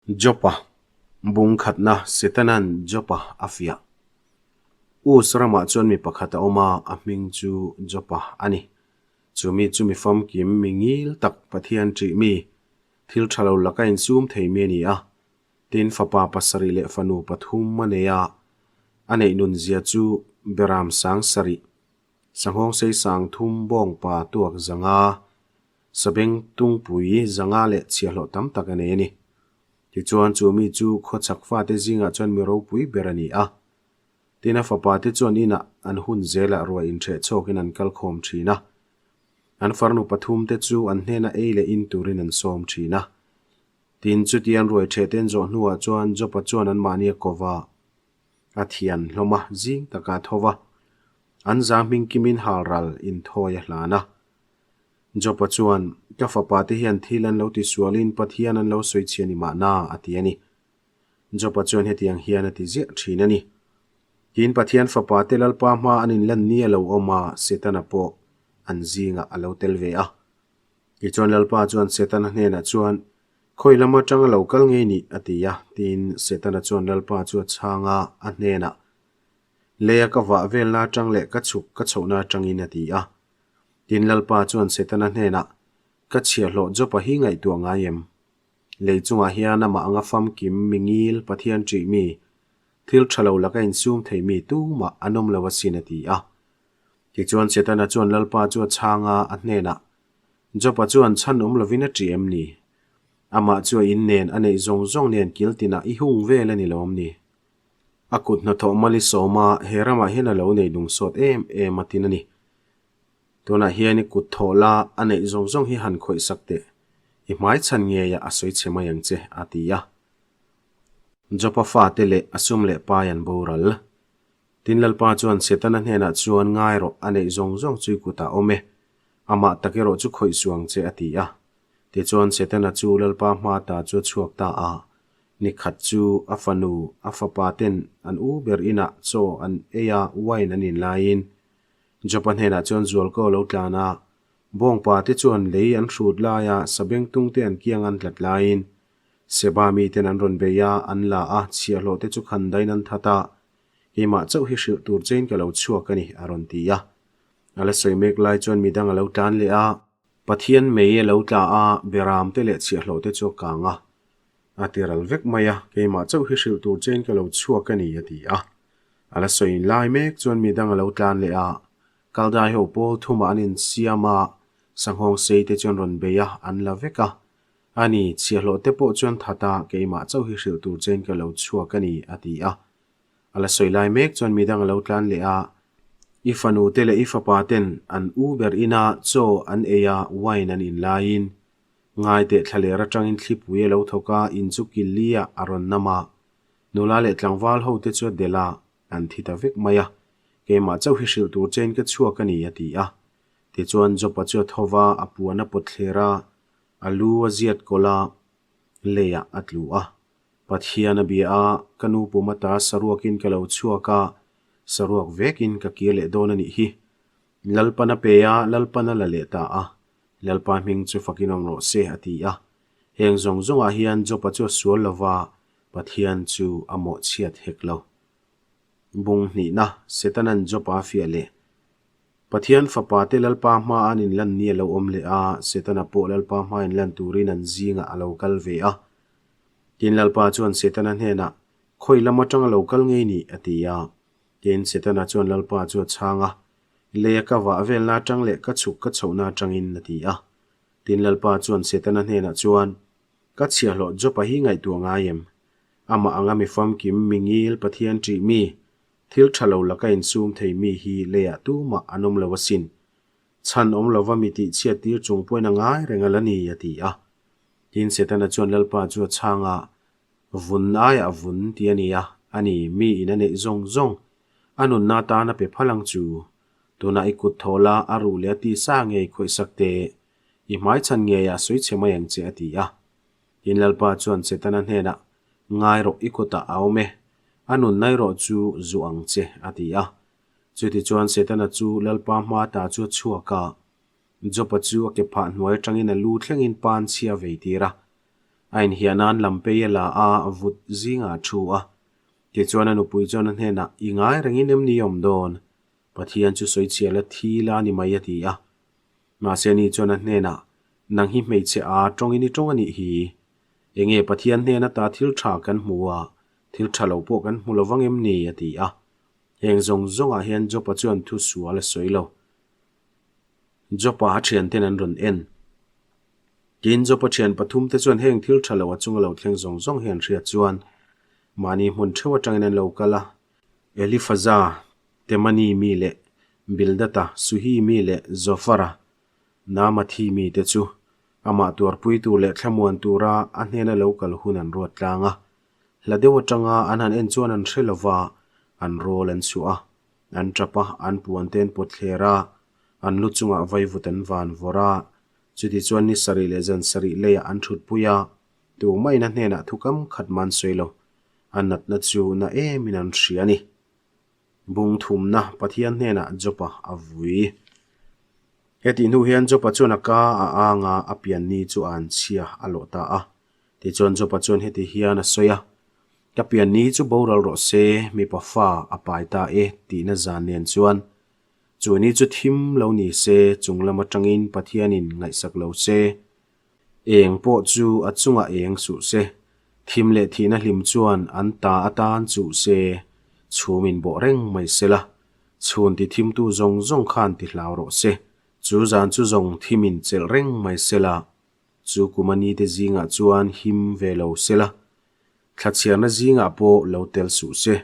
Jopa bung khatna Setanan Jopa a fiah. Us ramah chuan mi pakhat a awm a, a hming chu Jopa a ni. Chu mi chu mi famkim, mi ngil tak, Pathian ṭih mi, thil ṭha lo laka insum thei mi a ni a. Tin, fapa pasarih leh fanu pathum a nei a, a neih nunzia chu Beram sang sarih, Sanghawng sei sang thum bawngpa tuak zanga, Sabeng tungpui zanga leh chhiahhlawh tam tak a nei a ni. Tichuan chu mi chu khawchhak fate zingah chuan mi ropui ber a ni a. Tin a fapa te chuan inah an hun zelah ruai inṭheh chhawkin an kal khawm ṭhin a. An farnu pathum te chu an hnena ei leh in turin an sawm ṭhin a. Tin chutian ruai ṭheh te an zawh hnuah chuan Jopa chuan anmahni a ko va, a thian hlawm a, zing taka a tho va. An za hming kimin halral inthawi a hlan a. Jopa chuan, Ka fapa te hian thil an lo ti sualin Pathian an lo sawi chhia ni mahna, a ti a ni. Jopa chuan hetiang hian a ti ziah thin a ni. Tin, Pathian fapa te Lalpa hma an inlan ni a lo awm a, Setana pawh an zingah a lo tel ve a. Tichuan Lalpa chuan Setana hnenah chuan, Khawi lam atanga lo kal ngei nih? a ti a. Tin, Setana chuan Lalpa chu a chhang a, a hnenah, Leia ka vah velna atang leh ka chhuk ka chhohna atangin a ti a. Tin, Lalpa chuan Setana hnenah, Ka chhiahhlawh Jopa hi ngaihtuah ngai em? Lei chungah hian amah anga famkim, mi ngil, Pathian ṭih mi, thil ṭha lo laka insum thei mi tumah an awm lo asin a ti a. Tichuan Setana chuan Lalpa chu a chhang a, a hnenah, Jopa chuan chhan awm lovin a ṭih em ni? Amah chu a in nen, a neih zawng zawng nen kil tinah i hung vel a ni lo em ni? A kut hnathawh mal i sawm a, he ramah hian a lo nei lung sawt em em a tin a ni. Tunah hian i kut thawh la, a neih zawng zawng hi han khawih sak teh. I hmai chhan ngeiah a sawi chhe mai ang che, a ti a. Jopa fate leh a sum leh pai an boral. Tin Lalpa chuan Setana hnenah chuan ngai rawh, a neih zawng zawng chu i kutah awm e. Amah tak erawh chu khawih suh ang che, a ti a. Tichuan Setana chu Lalpa hma ta chu a chhuak ta a. Ni khat chu a fanu, a fapa ten an u ber inah chaw an ei a, wine an in laiin Jopa hnenah chuan zualko a lo tlan a, bawngpa te chuan lei an hrut laia sabengtung te an kiang an tlat laiin Seba miten an rawn bei a, an la a, chhiahhlawh te chu khan dain an that a, keimah chauh hi hrilh tur chein ka lo chhuak a ni, a rawn ti a. A la sawi mek lai chuan midang a lo tlan leh a, Pathian mei a lo tla a, beram te leh chhiahhlawh te chu a kang a, a ti ral vek mai a, keimah chauh hi hrilh tur chein ka lo chhuak a ni, a ti a. A la sawi lai mek chuan mi dang a lo tlan leh a, Kaldai ho pawl thumah an insiam a, sanghawng sei te chuan rawn bei a, an la vek a. A ni, chhiahhlawh te pawh chuan that a, keimah chauh hi hrilh tur chein ka lo chhuak a ni, a ti a. A la sawi lai mek chuan mi dang a lo tlan leh a, I fanu te leh i fapa ten an u ber ina chaw an ei a, wine an in laiin, ngai teh thlaler atangin thlipui a lo thawk a, in chu killi ah a rawn nam a, Nula leh tlangval ho te chu a delh a, an thi ta vek mai a. Keimah chauh hi hrilh tur chein ka chhuak a ni, a ti a. Tichuan Jopa chu a tho va, a puan a pawt thler a, a lu a ziat kawlh a, leiah a tlu a. Pathian a bia a, Ka nu pum ata saruakin ka lo chhuak a, saruak vekin ka kir leh dawn a nih hi. Lalpan a pe a, Lalpan a la leh ta a. Lalpa hming chu fakin awm rawh se, a ti a. Heng zawng zawngah hian Jopa chu a sual lo va, Pathian chu a mawhchhiat hek lo. Bung hnihna, Setanan Job-a a fiah leh. Pathian fapa te Lalpa hma an inlan ni a lo awm leh a, Setana pawh Lalpa hma inlan turin an zingah a lo kal ve a. Tin Lalpa chuan Setana hnenah, Khawi lam atanga lo kal ngei ni? a ti a. Tin Setana chuan Lalpa chu a chhang a, Leia ka vah velna atang leh ka chhuk ka chhohna atangin, a ti a. Tin Lalpa chuan Setana hnenah chuan, Ka chhiahhlawh Jopa hi ngaihtuah ngai em? Amah anga mi famkim, mi ngil, Pathian ṭih mi, thil ṭha lo laka insum thei mi hi leiah tumah an awm lo asin. Chhan awm lova mi tihchhiat tir chung pawhin a ngai reng a la ni, a ti a. Tin, Setana chuan Lalpa chu a chhang a, Vun aiah vun ti a ni a, ani, mi in a neih zawng zawng, a nunna atan a pe phal ang chu. Tunah i kut thaw la, a ruh leh a tisa ngei khawihsak teh. I hmaichhan ngeiah sawi chhe mai ang che, a ti a. Tin Lalpa chuan Setana hnenah, Ngai rawh, i kutah a awm e. A nunna erawh chu zuah ang che, a ti a. Chutichuan Setana chu Lalpa hma ta chu a chhuak a. Joba chu a ke phah hnuai atangin a lu thlengin pan chhia vei tir a. A inhiah nan lampei a la a, vut zingah a thu a. Tichuan a nupui chuan a hnenah, I ngai rengin em ni awm dawn? Pathian chu sawichhia la thi la ni mai a ti a. Mahse ni chuan a hnenah, Nang hi hmeichhe a tawngin i tawng a nih hi. Enge Pathian hnen ata thil tha kan hmu a, thil tha lo pawh kan hmu lo vang em ni? a ti a. Heng zawng zawngah hian Job-a chuan thu sual a sawi lo. Job-a a thianten an rawn en. Tin, Job-a thian pathumte chuan heng thil tha lo a chunga lo thleng zawng zawng hi an hriat chuan mahni hmun theuh atangin an lo kal a. Elifaza, Temani mi leh Bildata, Suhi mi leh Zofara, Naamathi mite chu amah tuarpui tur leh thlamuan tura a hnena lo kal hun an ruat tlang a. Hla deuh atanga an han en chuan an hre lova, an rawl an chhuah a. An tap a, an puan te an pawt thler a, an lu chungah vaivut an van vawrh a. Chutichuan ni sarih leh zan sarih leiah an thutpui a, tumah-in a hnenah thu kam khat man sawi lo. A natna chu na emin an hria a ni. Bung thumna Pathian hnenah Job-a a vui. Hetih hnu hian Job-a chuan a ka a ang a, a pian ni chu a an chhia a lawh ta a. Tichuan Job-a chuan heti hian a sawi a, Ka pian ni chu boral rawh se, mipa fa a pai ta e tihna zan nen chuan chu ni chu thim lo ni se, chung lam atangin Pathianin ngaihsak lo se, eng pawh chu a chungah eng suh se, thim leh thihna hlim chuan an ta atan chuh se, chhum in bawh reng mai se la, chhun ti thimtu zawng zawng khan ti hlau rawh se, chu zan chu zawng thim in chelh reng mai se la, chu kum a nite zingah chuan him ve lo se la, Thlachiarna zingah pawh lo tel suh se.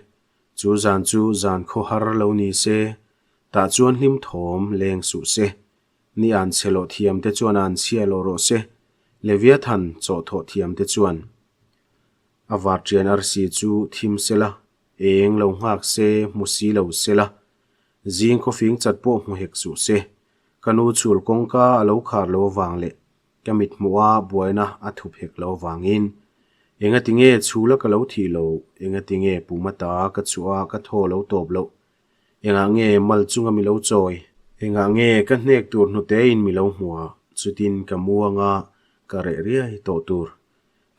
Chu zan chu zan khawhar lo ni se, tah chuan hlim thawm leng suh se. Ni an chhe loh thiam te chuan an chhia loh rawh se, Leviathan chawhthawh thiam te chuan. A varṭian arsi chu thim se la, eng lo nghak se, hmu si lo se la. Zing khawfing chat pawh hmu hek suh se. Ka nu chhul kawngka a lo khar lo avang leh Ka mit hmuh a buaina a thup hek lo vangin, Engati nge chhula ka lo thih lo? Engati nge pum ata ka chhuah a ka thaw lo tawp loh? Engah nge mal chunga mi lo chawi? Engah nge ka hnek tur hnutein mi lo hmuh a, chutin ka mu anga ka reh riai tawh tur?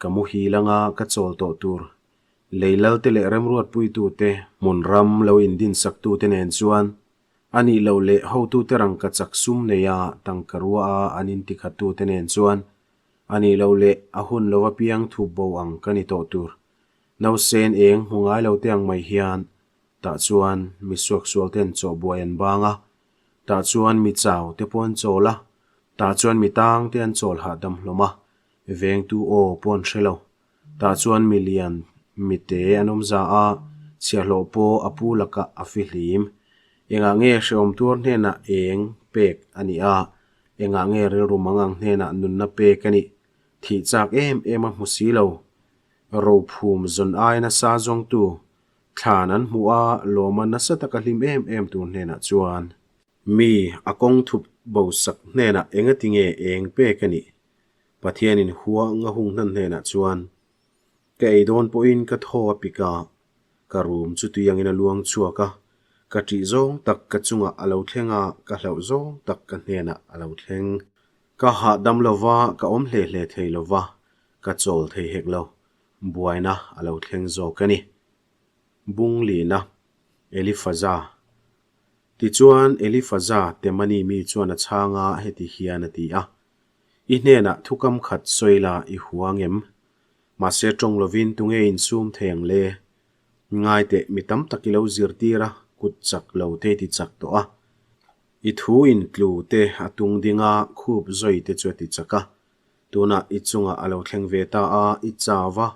Ka muhil anga ka chawl tawh tur? Lei lalte leh remruatpuitute, hmun ram lo indinsaktute nen chuan A nih loh leh hotute rangka chak sum neia tangka rua a an intikhattute nen chuan a nih loh leh a hun lo apiang thup bo ang ka ni tawh tur. Nausen eng hmu ngai lo te ang mai hian tah chuan mi suaksual ten chaw buai an bang a, tah chuan mi chau te pawh an chawl a, tah chuan mi tang te an chawl hahdam hlawm a, vengtu aw pawh an hre lo. Tah chuan mi lian mite an awm za a, chhiahhlawh pawh a pu lakah a fihlim. Engah nge hrehawm tuar hnenah eng pek a nih a, engah nge rilru mangang hnenah nunna pek a nih? Thih chak em em a hmu si lo. Rophum zawn ai nasa zawngtu, thlan an hmuh a, lawma nasa taka hlim em em tur hnenah chuan. Mi a kawng thup bosak hnenah engati nge eng pek a nih? Pathianin hua nga hung hnan hnenah chuan, Ka ei dawn pawhin ka thaw a pik a, ka room chu tui angin a luang chhuak a, ka ṭih zawng tak ka chungah a lo thleng a, ka hlauh zawng tak ka hnenah a lo thleng. Ka hahdam lo va, ka awm hle hle thei lo va, ka chawl thei hek lo, buaina a lo thleng zawk a ni. Bunglina, Elifaza. Tichuan, Elifaza Temani mi chuan a chhang a, heti hian a ti a, I hnenah thukam khat sawi la i huang em? Mahse tawng lovin tunge insum thei ang le? Ngai teh mi tam tak i lo zirtir a, kut chak lo te i ti chak tawh a. I thu in tlu te a tung ding a, khup zawi te chu a ti chak a. Tunah i chungah a lo thleng ve ta a, i chau a,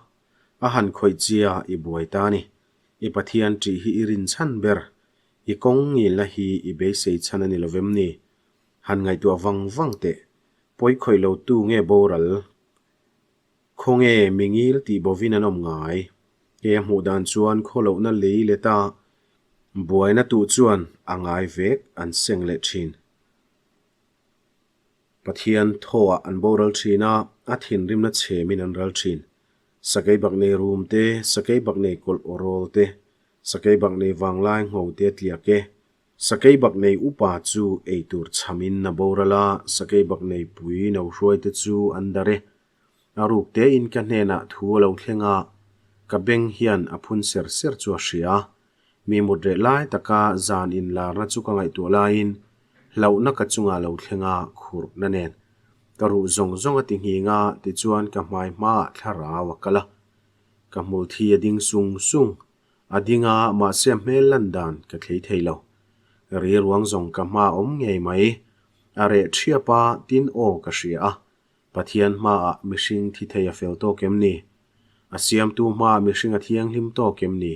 a han khawih chia i buai ta a ni. I Pathian ṭih hi i rin chhan ber. I kawng ngilna hi i beisei chhan a ni lovem ni? Han ngaihtuah vang vang teh, pawi khawih lo tu nge boral? Khawnge mi ngil tih bovin an awm ngai? He a hmuh dan chuan khawlohna lei let a, buaina tuh chuan a ngai vek an seng leh thin. Pathian thawah an boral thin a, a thinrimna chhemin an ral thin. Sakei bak nei rum te, sakei bak nei kawlh aw rawl te, sakei bak nei vanglai ngho te a tliak e. Sakei bak nei upa chu ei tur chhamin a boral a, sakei bak nei pui no hruai te chu an dar e. A ruk tein ka hnenah thu a lo thleng a, ka beng hian a phun ser ser chu a hria. Mi mut reh lai taka zan inlarna chu ka ngaihtuah laiin hlauhna ka chungah lo thleng a, khurhna nen. Ka ruh zawng zawng a ti nghing a, tichuan ka hmai hmaah thlarau a kal a. Ka hmul thi a ding sung sung. A ding a, mahse a hmel lan dan ka thlei thei lo. Ri ruang zawng ka hma awm ngei mai. A reh thiap a, tin aw ka hria a. Pathian hmaah mihring thi thei a fel tawk em ni? A siamtu hmaah mihring a thianghlim tawk em ni?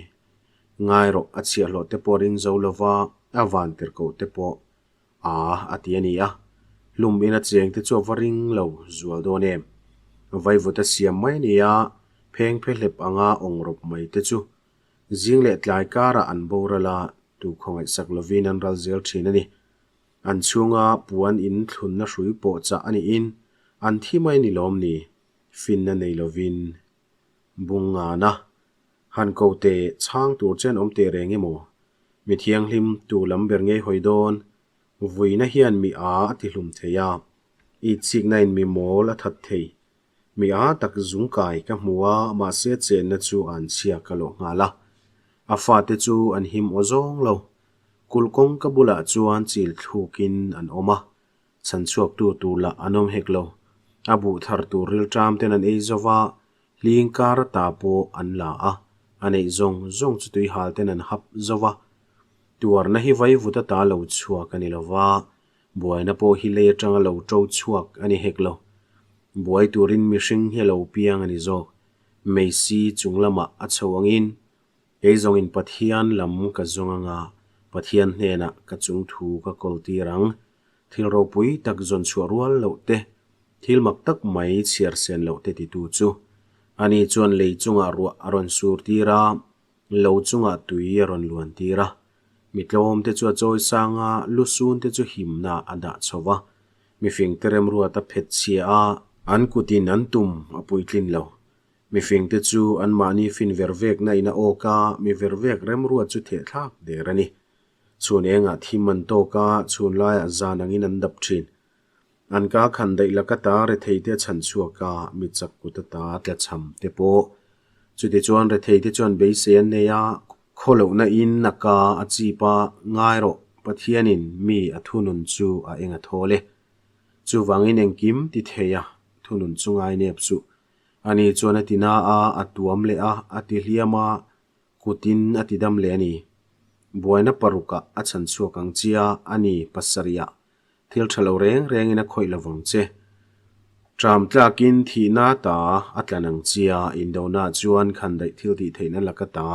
Ngai rawh, a chhiahhlawh te pawh ring zo lova, a van tirhkoh te pawh a a ti a ni a. Hlum ina cheng te chu a va ring lo zual dawn em? Vaivut a siam mai a ni a, pheng phe hlep anga awng rawp mai te chu zing leh tlai karah an boral a, tu khawngaihsak lovin an ral zel thin a ni. An chhunga puan in thlunna hrui pawh chah a niin an thi mai ni lawm ni? Finna nei lovin bung ngana han ko te chhang tur chen awm teh reng emaw? Mi thianghlim tu lam ber ngei hawi dawn? Vuina hian mi a a ti hlum thei a, itsikna in mi mawl a that thei. Mi a tak zung kai ka hmu a, mahse chenna chu an chhia ka lawh nghal a. A fate chu an him aw zawng lo. Kulh kawngka bulah chuan chil thlukin an awm a, chhanchhuaktu tur lah an awm hek lo. A buh thar tur rilṭam ten an ei zo va, hling kar ata pawh an la a, a neih zawng zawng chu tuihal ten an hap zo va. Tuarna hi vaivut ata lo chhuak a ni lo va, buaina pawh hi lei atanga lo ṭo chhuak a ni hek lo. Buai turin mihring hi a lo piang a ni zawk. Meisi chung lamah a chho angin Kei zawngin Pathian lam ka zawng anga Pathian hnenah ka chung thu ka kawl tir ang. Thil ropui tak zawn chhuah rual loh te, thil mak tak mai chhiar sen loh te titu chu. Ani chuan lei chungah ruah a rawn sur tir a, lo chungah tui a rawn luan tir a. Mi tlawm te chu a chawi sang a, lusun te chu himna a dah chho va. Mifing te remruat a phet chhia a, an kutin an tum a puitlin lo. Mifingte chu anmahni fin vervekna in a awk a, mi vervek remruat chu thehthlak der a ni. Chhun engah thim an tawk a, chhun laiah zan angin an dap thin. An ka khan daih laka ta retheite a chhan chhuak a, mi chak kut ata tlachham te pawh. Chutichuan retheite chuan beisei an nei a, khawlohna in a ka a chip a, ngai rawh, Pathianin mi a thunun chu a eng a thawl e. Chuvangin engkim ti thei a thunun chu ngai nep suh. Ani chuan a ti na a, a tuam leh a, a ti hliam a, kutin a ti dam leh a ni. Buaina parukah a chhan chhuak ang chia, a ni pasarihah thil tha lo reng rengin a khawih lo vang che. Ṭam tlakin thihna ta a tlan ang chia, indona chuan khandaih thil tih theihna laka ta,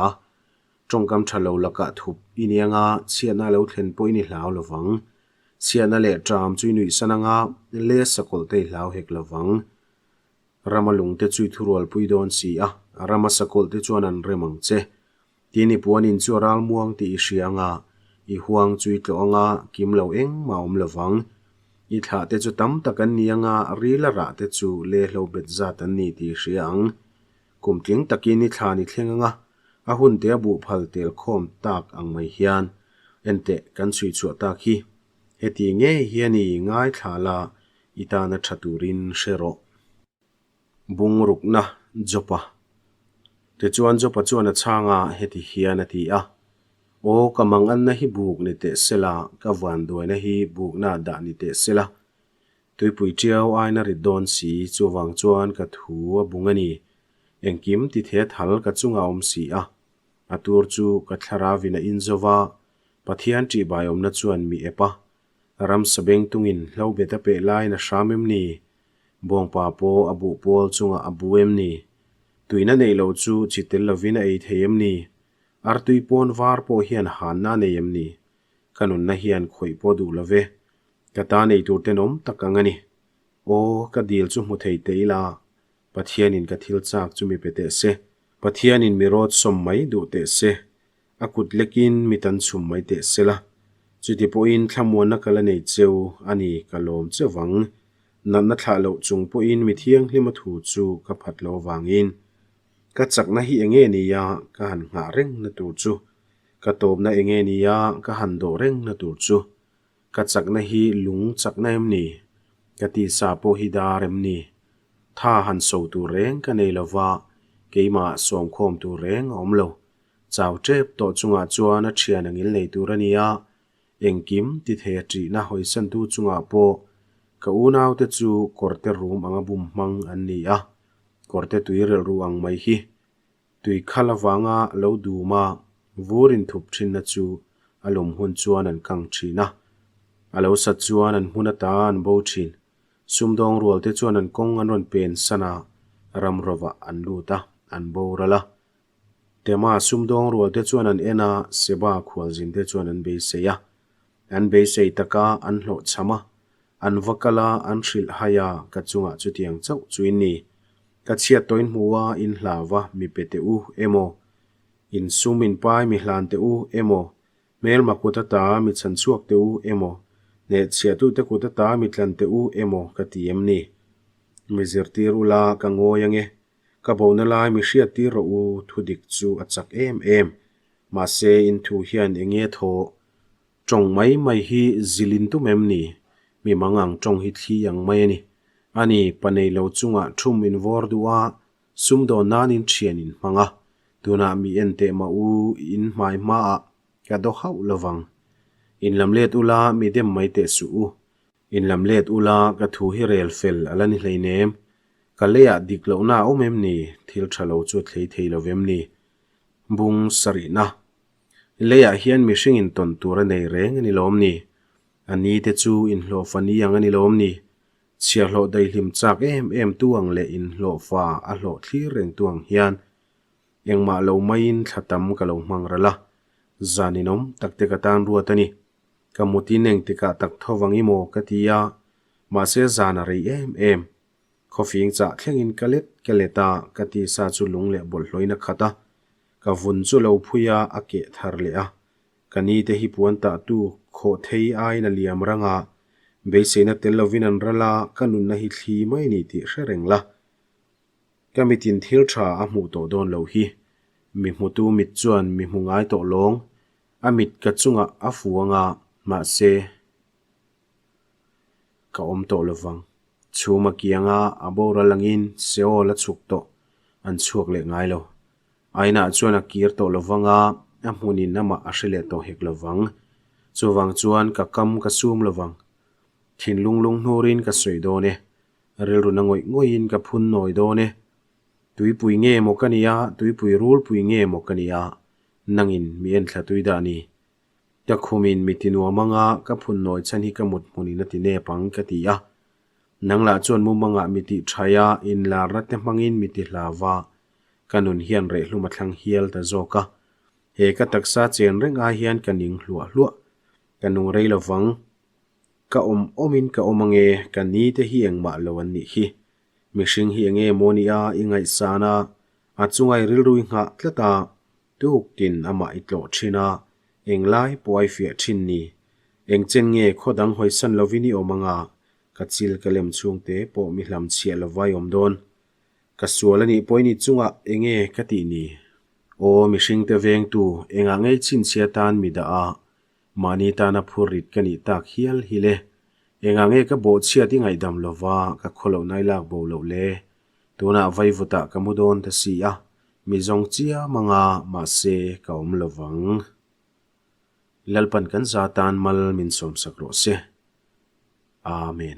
ṭawngkam tha lo lakah thup i ni anga, chhiatna a lo thlen pawh i ni hlau lo vang. Chhiatna leh ṭam chu i nuihsan anga, le sakawlh te i hlau hek lo vang. Rama lungte chu i thurualpui dawn si a, rama sakawlh te chuan an rem ang che. Tin i puanin chu a ral muang tih i hria anga, i huang chu i tlawh anga, kim lo engmah a awm lo vang. I thlah te chu tam tak an ni anga, rila rah te chu le hlo bet zat an ni tih i hria ang. Kum tling takin i thlan i thleng anga, a hun te a buh phal tel khawm tak ang mai hian enteh kan chhui chhuah tak hi. Heti ngei hian i ngaithla la, i tana tha turin hre rawh. Bungrukna Jopa Tichuan Jopa chuan a chhang a, heti hian a ti a, Aw, ka manganna hi buk ni teh sela, ka vanduaina hi bukna dah ni teh sela. Tuipui ṭiau aina rit dawn si, chuvang chuan ka thu a bung a ni. Engkim ti the thal ka chungah awm si a, a tur chu ka thlarauin a inzo va, Pathian ṭihbaiawmna chuan mi ep a, Ramsa bengtungin hlobet a peh laiin a hram em ni? Bawngpa pawh a buh pawl chungah a bu em ni? Tuina neih loh chu chi tel lovin a ei thei em ni? Artui pawn var pawh hian hanna a nei em ni? Ka nunna hian khawih pawh duh lo ve. Ka ta nei tur tenawm tak ang a ni. Aw, ka dil chu hmu thei teh ila, Pathianin ka thil chak chu mi pe teh se. Pathianin mi rawt sawm mai duh teh se. A kut lekin mi tan chhum mai teh se la. Chuti pawhin thlamuanna ka la nei cheu a ni ka lawm cheu vang. Natna thlah loh chung pawhin mi thianghlim a thu chu ka phat lo avangin ka chakna hi enge nia ka han nghah rengna tur chu, ka tawpna enge nia ka han dawh rengna tur chu. Ka chakna hi lung chakna em ni? Ka tisa pawh hi dar em ni? Tha han so tur reng ka nei lo va, keimah sawmkhawm tur reng a awm lo. Chau tep tawh chungah chuan a thian a ngil nei tur a ni a, engkim ti thei a ṭihna hawisantu chungah pawh ka unaute chu kawrte rum anga bum hmang an ni a, kawrte tui relh ru ang mai hi. Tui khal avanga lo dum a, vur inthup thinna chu a lum hun chuan an kang thin a, a lo sat chuan an hmun ata an bo thin. Sumdawng rualte chuan an kawng an rawn pen san a, ram rovah an lut a, an boral a. Tema sumdawng rualte chuan an en a, Seba khualzinte chuan an beisei a. An beisei taka an hlawhchham a, an va kal a, an hrilh hai a, ka chungah chutiang chauh chu in ni. Ka chhiat tawhin hmu a, in hlau va, mi pe teh u emaw, in sum in pai mi hlan teh u emaw, hmelma kut ata mi chhan chhuak teh u emaw, hnehchhiahtute kut ata mi tlan teh u emaw ka ti em ni? Mi zirtir ula ka ngawi ange, ka bona lai mi hriattir rawh u, thudik chu a chak em em. Mahse, in thu hian eng nge thaw? Tawng mai mai hi zil in tum em ni? Mi mangang tawng hi thli ang mai a ni. A ni, pa nei lo chungah thum in vawr duh a, sumdawn nan in thian in hmang a. Tunah mi en teh mah u, in hmai hmaah ka daw hauh lo vang. In lam let ula, mi dem mai teh suh u. In lam let ula, ka thu hi rel fel a la ni hleinem. Ka leiah dik lohna a awm em ni? Thil tha lo chu a thlei thei lo vem ni? Bung sarihna. Leiah hian mihring intawn tur a nei reng a ni lawm ni? A ni te chu inhlawhfa ni ang a ni lawm ni? Chhiahhlawh daihlim chak em em tu ang leh inhlawhfa a hlawh thlir reng tu ang hian engmah lo maiin thla tam ka lo hmang ral a, zan inawm tak te ka tan ruat a ni. Ka mutin engtikah tak tho vang i maw ka ti a, mahse zan a rei em em. Khawfing chah thlengin ka let ka let a, ka tisa chu lung leh bawlhhlawin a khat a, ka vun chu lo phui a, a keh thar leh a. Ka ni te hi puan tah tu khawh thei aiin a liam rang a, beiseina tel lovin an ral a, ka nunna hi thli mai ni tih hre reng la. Ka mitin thil tha a hmuh tawh dawn loh hi. Mi hmutu mit chuan mi hmu ngai tawh lawng, a mit ka chungah a fu anga, mahse, Ka awm tawh lovang. Chhuma kianga a boral angin Seol a chhuk tawh, an chhuak leh ngai lo. Ainah chuan a kir tawh lovang a, a hmunin amah a hre leh tawh hek lovang. Chuvang chuan ka kam ka sum lovang. Thinlung lung hnurin ka sawi dawn e. Rilru na ngawih ngawihin ka phun nawi dawn e. Tuipui nge maw ka nia, tuipui rulpui nge maw ka nia, nangin mi enthla tui dah ni. Ka khumin mi ti nuam anga ka phun nawi chhan hi ka mut hmunin a ti nep ang ka ti a. Nang lah chuan mumangah mi tih thaih a, inlarna te hmangin mi ti hlau va, ka nun hian rehhlum a thlang hial ta zawk a. He ka taksa chen reng ai hian ka ning hluah hluah. Ka nung rei lovang. Ka awm awmin ka awm ange, ka ni te hi engmah lo an nih hi. Mihring hi enge maw nia i ngaihsan a, a chunga i rilru i nghah tlat a, Tuktin amah i tlawh thin a, englai pawh a i fiah thin ni. Engchen nge khaw dang hawisan lovin i awm anga, ka chil ka lem chhungte pawh mi hlam chhiah lova i awm dawn. Ka sual a nih pawhin i chungah enge ka tih ni? Aw mihringte vengtu, engah ngei chhinchhia tan mi dah a, mahni tana phur rit ka nih tak hial hi le. Engah nge ka bawhchhiat i ngaihdam lova, ka khawlohna i lak bo loh le? Tunah vaivutah ka mu dawn ta si a, mi zawng chiam anga mahse ka awm lo vang. Lalpan kan za tan mal min sawmsak rawh se. Amen.